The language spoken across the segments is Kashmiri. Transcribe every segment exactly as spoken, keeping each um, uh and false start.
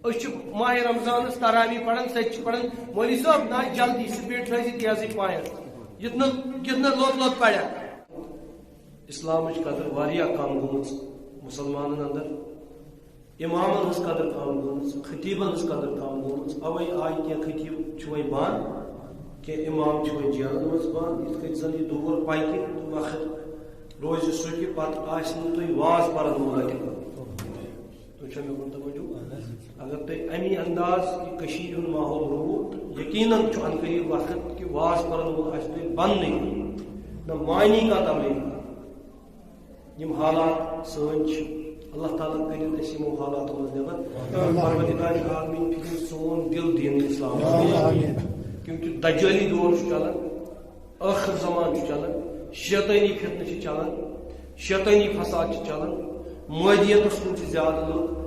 أسۍ چھِ ماہِ رمضانس تراویح پران، سۄ تہِ چھِ پران۔ مولوی صٲب، نہ جلدی، سپیڈ تھٲیزِ تیزٕے پہن، یُتھ نہٕ، یُتھ نہٕ لوٚت لوٚت پرٮ۪کھ۔ اسلامٕچ قدر واریاہ کم گٔمٕژ مسلمانن اندر، امامن ہٕنٛز قدر کم گٔمٕژ، خطیبن ہٕنٛز قدر کم گٔمٕژ۔ اوے آیہِ کینٛہہ خطیب چھِ وۄنۍ بنٛد، کینٛہہ امام چھِ وۄنۍ جیلن منٛز بنٛد۔ یِتھ کٔنۍ زن یہِ دور پکہِ تہٕ وقت روزِ سُہ کہِ پتہٕ آسہِ نہٕ تُہۍ واز پرن وول اَتہِ۔ تُہۍ چھا مےٚ کُن توجہ؟ اگر تُہۍ اَمی انداز یہِ کٔشیٖرِ ہُنٛد ماحول روٗد، یقیناً چھُ عنقریب وقت کہِ واز پرن وول آسہِ تُہۍ بننٕے، نہ معنی کانٛہہ تبلیغ۔ یِم حالات سٲنۍ چھِ، اللہ تعالیٰ کٔرِنۍ أسۍ یِمو حالاتو منٛز نٮ۪بر۔ پروردگار عالمین پھِرِنۍ سون دِل دیٖن اسلام۔ کیونکہ دجٲلی دور چھُ چلان، ٲخر زمان چھُ چلان، شیطٲنی فتنہٕ چھِ چلان، شیطٲنی فساد چھِ چلان، مٲدیتس کُن چھِ زیادٕ لُکھ۔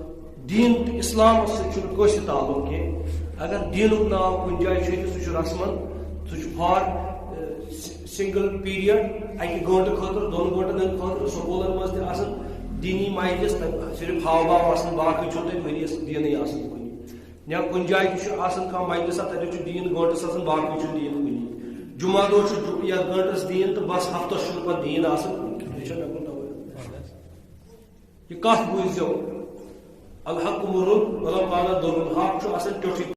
دیٖن تہٕ اسلامس سۭتۍ چھُنہٕ کٲنٛسہِ تعلق کینٛہہ۔ اگر دیٖنُک ناو کُنہِ جایہِ چھُ، سُہ چھُ رسمن، سُہ چھُ for, اہ، single period، اکہِ گٲنٹہٕ خٲطرٕ، دۄن گٲنٹن ہٕنٛدِ خٲطرٕ سکوٗلن منٛز تہِ آسان دیٖنی مجلس، تَتہِ صرف ہاو باو آسان، باقٕے چھُنہٕ تَتہِ ؤریَس دیٖنٕے آسان کُنہِ۔ یا کُنہِ جایہِ تہِ چھُ آسان کانٛہہ مجلس، تَتہِ چھُ دیٖن گٲنٹس آسان، باقٕے چھُنہٕ دیٖن کُنہِ۔ جمعہ دۄہ چھُ جُ-، یَتھ گٲنٹس دیٖن تہٕ بس، ہفتس چھُنہٕ پتہٕ دیٖن آسان کُنہِ۔ یہِ چھا مےٚ کُن توجہ؟ یہِ کتھ بوٗزیو، الحق مُرُن، ولو کان ضرُن، حق چھُ آسان ٹیوٚٹھُے۔